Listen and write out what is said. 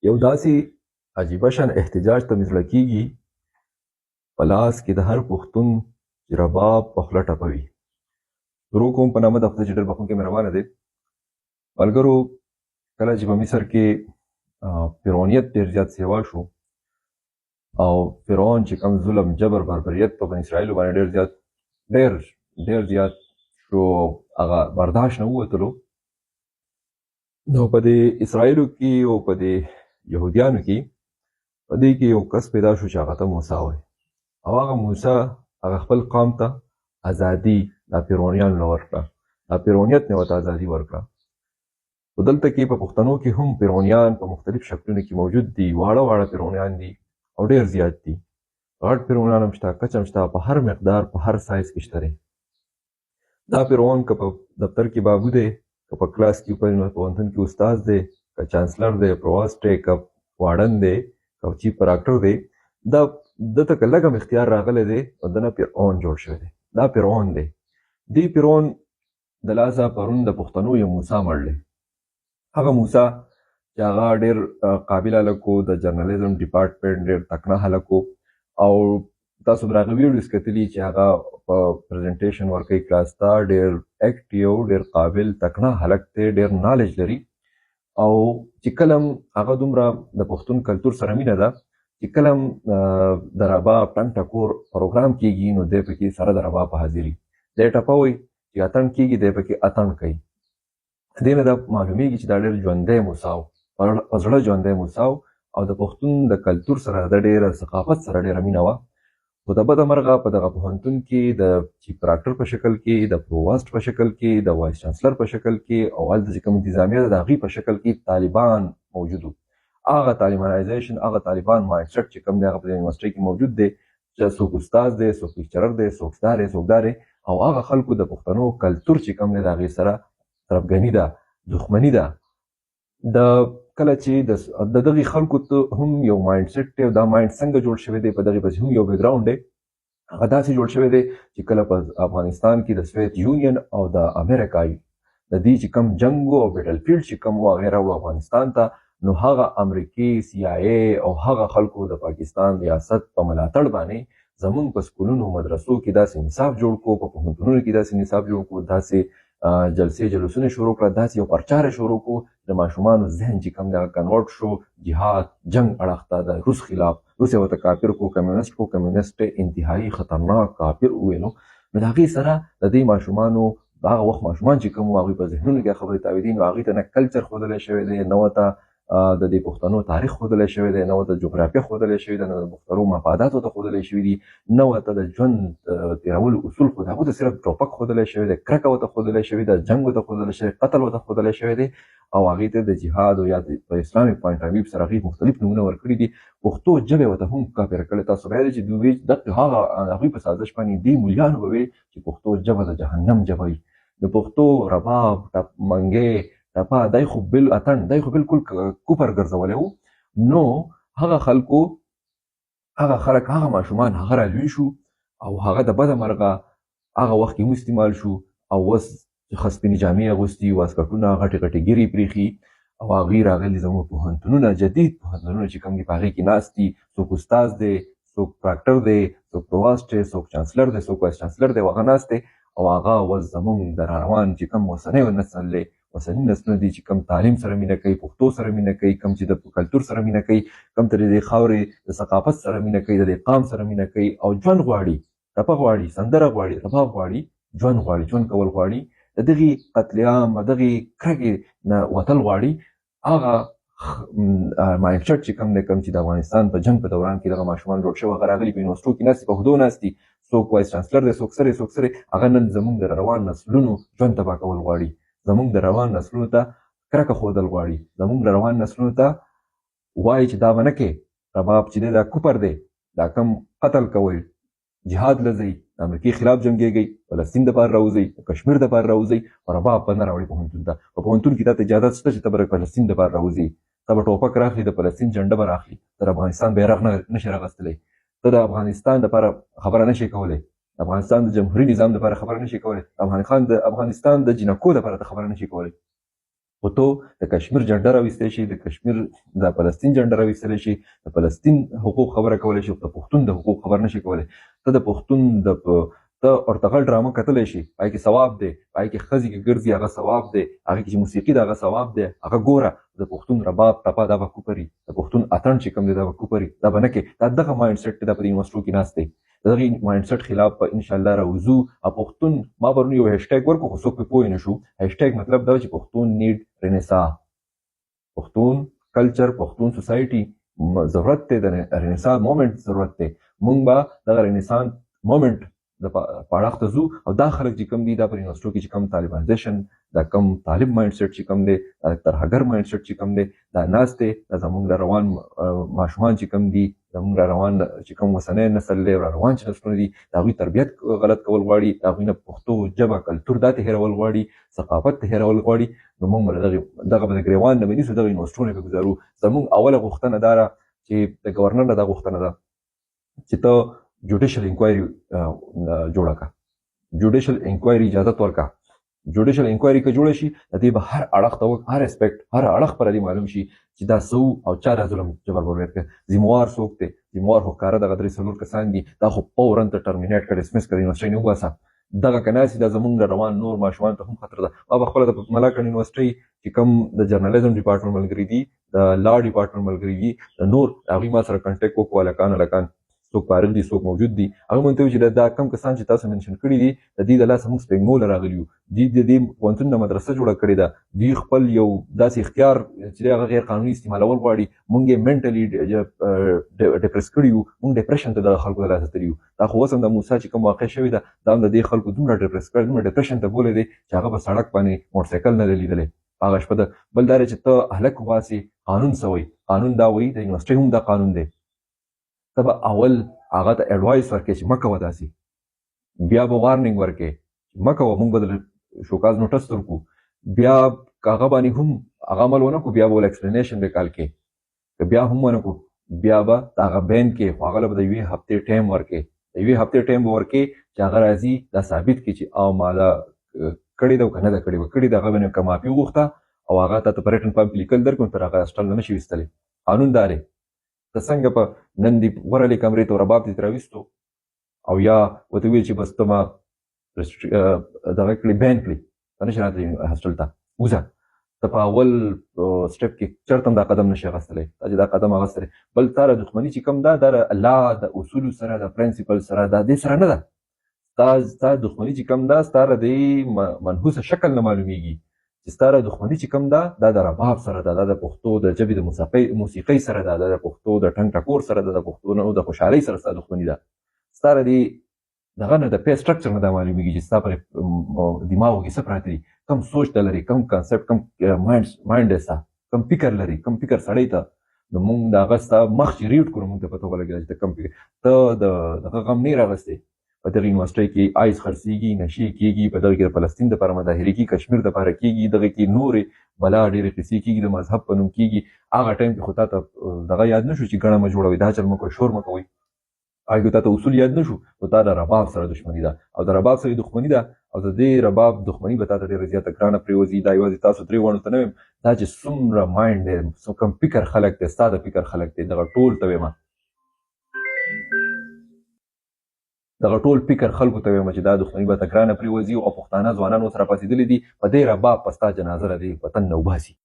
یو داسې عجیبه شان احتجاج ته مې زړه کېږي، په لاس کې د هر پښتون چې رباب په خوله ټپوي. شروع کوم په نامه د خدای چې ډېر بخښونکی مهربانه دی. ملګرو، کله چې په مصر کې فرعونیت ډېر زیات سیوا شو او فرعون چې کوم ظلم، جبر، بربریت په بني اسرائیلو باندې ډېر زیات ډېر ډېر زیات شو، هغه برداشت نه ووتلو، نو په دې اسرائیلو کې او په دې یهودیانو کې په دې کې یو کس پیدا شو چې هغه ته موسی وایي، او هغه موسی هغه خپل قوم ته ازادي د فرعونیانو نه ورکړه، د فرعونیت نه ورته ازادي ورکړه. خو دلته کې په پښتنو کې هم فرعونیان په مختلف شکلونو کې موجود دي، واړه واړه فرعونیان دي او ډېر زیات دي. غټ فرعونیان هم شته، کچ هم شته، په هر مقدار په هر سایز کې شته دی. دا فرعون که په دفتر کې بابو دی، که په کلاس کې په پوهنتون کې استاد دی، که چانسلر دی، پروواست دی، که واړن دی، که چیف پراکټر دی، دا ده ته که لږ هم اختیار راغلی دی نو ده نه فرعون جوړ شوی دی. دا فرعون دی. دې فرعون د لاسه پرون د پښتنو یو موسی مړ دی. هغه موسی چې هغه ډېر قابل هلک و، د جرنالیزم ډپارټمنټ ډېر تکړه هلک و، او تاسو به د هغه ویډیوز کتلي چې هغه په پریزنټیشن ورکوي کلاس ته، ډېر اکټیو، ډېر قابل تکړه هلک دی، ډېر نالج لري. او چې کله هم هغه دومره د پښتون کلتور سره مینه ده چې کله هم د رباب ټنګ ټکور پروګرام کېږي نو دی پکې سره د رباب په حاضري دی ټپه وایي، چې اتڼ کېږي دی پکې اتڼ کوي. دې نه دا معلومیږي چې دا ډېر ژوندی موسی و، په زړه ژوندی موسی و، او د پښتون د کلتور سره د ډېره ثقافت سره ډېره مینه وه. خو د بده مرغه په دغه پوهنتون کې د چیف پراکټر په شکل کې، د پروواست په شکل کې، د وایس چانسلر په شکل کې، او هلته چې کوم انتظامیه ده د هغې په شکل کې طالبان موجود وو. هغه طالبانایزیشن، هغه طالبان مایندسیټ چې کوم دی هغه په یونیورسټۍ کې موجود دی، چې څوک استاد دی، څوک لیکچرر دی، څوک دا دی، څوک دا دی، او هغه خلکو د پښتنو کلتور چې کوم دی د هغې سره تربګني ده، دښمني ده. د کله چې د دغې خلکو ته هم یو مایند سیټ دی، او دا مایند څنګه جوړ شوی دی، په دغې پسې هم یو بیکګراوند دی. هغه داسې جوړ شوی دی چې کله په افغانستان کې د سویت یونین او د امریکا د دې چې کوم جنګ او بیټل فیلډ چې کوم و هغې راوړو افغانستان ته، نو هغه امریکې سی آی ای او هغه خلکو د پاکستان ریاست په ملاتړ باندې زمونږ په سکولونو مدرسو کې داسې نصاب جوړ کړو، په پوهنتونونو کې داسې نصاب جوړ کړو، داسې جلسې جلوسونه شروع کړه، داسې یو پرچار شروع کړو د ماشومانو ذهن چې کوم دی هغه کنورټ شو جهاد جنګ اړخ ته، د روس خلاف. روس یې ورته کافر کو، کمیونسټ کو، کمیونسټ انتهایی خطرناک کافر وویلو. نو د هغې سره د دې ماشومانو هغه وخت ماشومان چې کوم وو هغوی په ذهنونو کې خبرې تاوېدې، نو هغوی ته نه کلچر ښودلی شوی دی، نه ورته د دې پښتنو تاریخ ښودلی شوی دی، نه ورته جغرافیه ښودلی شوې ده، نه د پښتنو مفادات ورته ښودلی شوي دي، نه ورته د ژوند تېرولو اصول ښودل. هغوی ته صرف ټوپک ښودلی شوی دی، کرکه ورته ښودلی شوې ده، جنګ ورته ښودلی شوی، قتل ورته ښودلی شوی دی، او هغې ته د جهاد او یا په اسلامي پوینټ اف ویو سره هغې مختلف نومونه ورکړي دي. پښتو ژبه ورته هم کافره کړې. تاسو به یاد چې دوی دغه هغه هغوی په سازش باندې دې مولیانو به ویل چې پښتو ژبه د جهنم ژبه وي، د پښتو رباب ټپ منګی ټپه دی خو بل اتڼ دی خو بالکل کوپر ګرځولی و. نو هغه خلکو هغه خلک هغه ماشومان هغه رالوی شو، او هغه د بده مرغه هغه وخت کې هم استعمال شو، او اوس ښه سپینې جامې اغوستي، واسکټونه، غټې غټې ږیرې پرېښي، او هغوی راغلي زموږ پوهنتونونه، جدید پوهنتونونه چې کوم دي په هغې کې ناست دي، څوک استاد دی، څوک پراکټر دی، څوک پروواست دی، څوک چانسلر دی، څوک وایس چانسلر دی، او هغه ناست دی، او هغه اوس زموږ د روان چې کوم اوسنی نسل دی، اوسني نسلونه دي چې کوم تعلیم سره مینه کوي، پښتو سره مینه کوي، کوم چې د کلتور سره مینه کوي، کوم ته د دې خاورې د ثقافت سره مینه کوي، د دې قام سره مینه کوي، او ژوند غواړي، ټپه غواړي، سندره غواړي، رباب غواړي، ژوند غواړي، ژوند کول غواړي، د دغې قتل عام د دغې کرکې نه وتل غواړي. هغه مایند سیټ چې کوم دی، کوم چې د افغانستان په جنګ په دوران کې دغه ماشومان جوړ شوي، هغه راغلي په یونیورسټو کې ناست دي، په عهدو ناست دي، څوک وایس چانسلر دی، څوک سره څوک سره، هغه نن زمونږ د روان نسلونو ژوند تباه کول غواړي، زمونږ د روان نسلونو ته کرکه ښودل غواړي، زمونږ د روان نسلونو ته وایي چې دا به نه کوې، رباب چې دی دا کوپر دی، دا کم قتل کوئ، جهاد له ځئ، د امریکې خلاف جنګېږئ، فلسطین دپاره راوځئ، د کشمیر دپاره راوځئ، خو رباب به نه راوړئ پوهنتون ته. په پوهنتون کې تاته اجازه شته چې ته به د فلسطین دپاره راوځې، ته به ټوپک راخلي، د فلسطین جنډه به راخلي، ته د افغانستان بیرغ نه شې راغستلی، ته د افغانستان دپاره خبره نه شې کولی، د افغانستان د جمهوري نظام دپاره خبره نه شې کولی، د افغانستان د جینکو دپاره ته خبره نه شې کولی. خو ته د کشمیر جنډه راویستی شي، د کشمیر د فلسطین جنډه راویستلی شي، د فلسطین حقوق خبره کولی شي، خو د پښتون د حقوق خبر نشي کولی. ته د پښتون د ته ارتغل ډرامه کتلی شي، پای کې ثواب دی، پای کې ښځې کې ګرځي هغه ثواب دی، هغه کې چې موسیقي ده هغه ثواب دی، هغه ګوره. د پښتون رباب ټپه دا به کوپري، د پښتون اتڼ چې کوم دی دا به کوپري، دا به نه کې. دا دغه مایند سیټ دی، دا په دې یونیورسټو کې ناست دی. د دغې مایند سیټ خلاف به انشاءالله راوځو. او پښتون ما پرون یو هشټګ ورکړو خو څوک پرې پوه نه شو. هشټګ مطلب دا چې پښتون نیډ رینیسا، پښتون کلچر، پښتون سوسایټي ضرورت دی، د رینیسا مومنټ ضرورت دی. مونږ به دغه رینیسان مومنټ د پاړخ ته ځو. او دا خلک چې کوم دي دا پر یونیورسټو کې چې کوم طالبانیزیشن، دا کوم طالب مایند سیټ چې کوم دی، دا ترهګر مایند سیټ چې کوم دی، دا ناست دی. دا زمونږ د روان ماشومان چې کوم دي، زمونږ را روان چې کوم اوسنی نسل دی، را روان چې نسلونه دي، د هغوی تربیت غلط کول غواړي، د هغوی نه پښتو ژبه کلتور دا ته هېرول غواړي، ثقافت ته هېرول غواړي. نو موږ به دغه به د ګریوان نه به نیسو، دغه یونیورسټو نه به ګزارو. زمونږ اوله غوښتنه دا ده چې د ګورنر نه دا غوښتنه ده چې ته جوډیشل انکوایري جوړه کړه، جوډیشل انکوایري اجازت ورکړه. جوډیشل انکوایري که جوړه شي، د دې به هر اړخ ته هر اسپیکټ، هر اړخ پر دې معلوم شي چې دا څه وو او چا دا ظلم جبر ورکړ، ذمهوار څوک دی. ذمهوار خو ښکاره دغه درې څلور کسان دي، دا خو فوراً ته ټرمینیټ کړه، ډسمس کړه، یونیورسټۍ نه وباسه. دغه که ناست دا زمونږ روان نور ماشومان ته هم خطر ده. ما به خپله د ملاکنډ یونیورسټۍ چې کوم د جرنلیزم ډپارټمنټ ملګري دي، د لا ډپارټمنټ ملګري دي، د نور هغوی ما سره کنټیکټ وکړو، هلکان څوک فارغ دي، څوک موجود دي. هغه مونږ ته وویل چې دا کم کسان چې تاسو منشن کړي دي، د دې د لاسه موږ سپېږمو له راغلي یو. دوی د دې پوهنتون نه مدرسه جوړه کړې ده، دوی خپل یو داسې اختیار چې هغه غیر قانوني استعمالول غواړي. موږ یې منټلي ډیپریس کړي یو، موږ ډیپریشن ته دغه خلکو د لاسه تللي یو. دا خو اوس هم د موسی چې کوم واقع شوې ده، دا هم د دې خلکو دومره ډیپریس کړی، دومره ډیپریشن ته بولی دی چې هغه په سړک باندې موټرسایکل نه دی لیدلی هغه شپه ده. بل دا دی چې ته هلک وباسې، قانون څه وایي؟ قانون دا وایي، د یونیورسټۍ هم دا قانون دی، ته به اول هغه ته اډوایس ورکړې چې مه کوه داسې، بیا به وارنینګ ورکړې چې مه کوه، موږ به درله شوکاز نوټس درکړو. بیا که هغه باندې هم هغه عمل ونه کړو، بیا به ورله اکسپلینیشن به کال کې، که بیا هم ونه کړو، بیا به د هغه بین کې، خو هغه له به د یوې هفتې ټایم ورکړې، د یوې هفتې ټایم به ورکړې چې هغه راځي دا ثابت کړي چې او ما دا کړې ده او که نه ده کړې. به کړې ده هغه به که معافي وغوښته او هغه ته په ریټن فارم کې لیکل درکړو، تر هغه هاسټل نه شي ویستلی. قانون دا دی. ته څنګه په نن دې ورغلې کمرې ته، رباب دې راویستو او یا ورته وویل چې بس ته ما دغه کړې، بین کړې، ته نه شې راتللی هاسټل ته، وځه. ته په اول سټپ کې چېرته هم دا قدم نه شې اخیستلی، تا چې دا قدم اخیستلی. بل تا د دښمني چې کوم ده، دا د الله د اصولو سره، د پرنسپل سره، دا دې سره نه ده. ستا دښمني چې کوم ده، ستا د دې منحوسه شکل نه معلومیږي چې ستا د دښمني چې کوم ده، دا د رباب سره ده، دا د پښتو د ژبې د موسیقۍ سره ده، دا د پښتو د ټنګ ټکور سره ده، د پښتو د خوشحالۍ سره ستا دښمني ده. ستا د دې دغه نه، د پې سټرکچر نه دا معلومیږي چې ستا پر دماغو کې څه پراته دي، کوم سوچ ته لري، کوم کانسپټ، کوم مایند دی ستا، کوم فکر لري، کوم فکر سړی ته. نو مونږ د هغه ستا مخ چې ریډ کړو، مونږ ته پته ولګېده چې ته کوم فکر، ته د دغه غم نه راغستې. په دغه یونیورسټۍ کې آیس خرڅېږي، نشې کېږي، په دغه کې د فلسطین دپاره مظاهرې کېږي، کشمیر دپاره کېږي، دغه کې نورې بلا ډېرې قصې کېږي، د مذهب په نوم کېږي. هغه ټایم کې خو تا ته دغه یاد نه شو چې ګڼه مه جوړوئ، دا چل مه کوئ، شور مه کوئ. هغه کې تا ته اصول یاد نه شو، خو تا د رباب سره دښمني ده، او د رباب سره دښمني ده، او د دې رباب دښمني به تا ته ډېره زیاته ګرانه پرېوځي. دا یوازې تاسو درې واړو ته نه وایم، دا چې څومره مایند دی، څو کم فکر خلک دی، ستا د فکر خلک دی، دغه ټول ته وایم، دغه ټول فکر خلکو ته وایم چې دا دښمني به ته ګرانه پرېوځي. او پښتانه ځوانان اوس راپاڅېدلي دي، په دې رباب په ستا جنازه له دې وطن نه وباسي.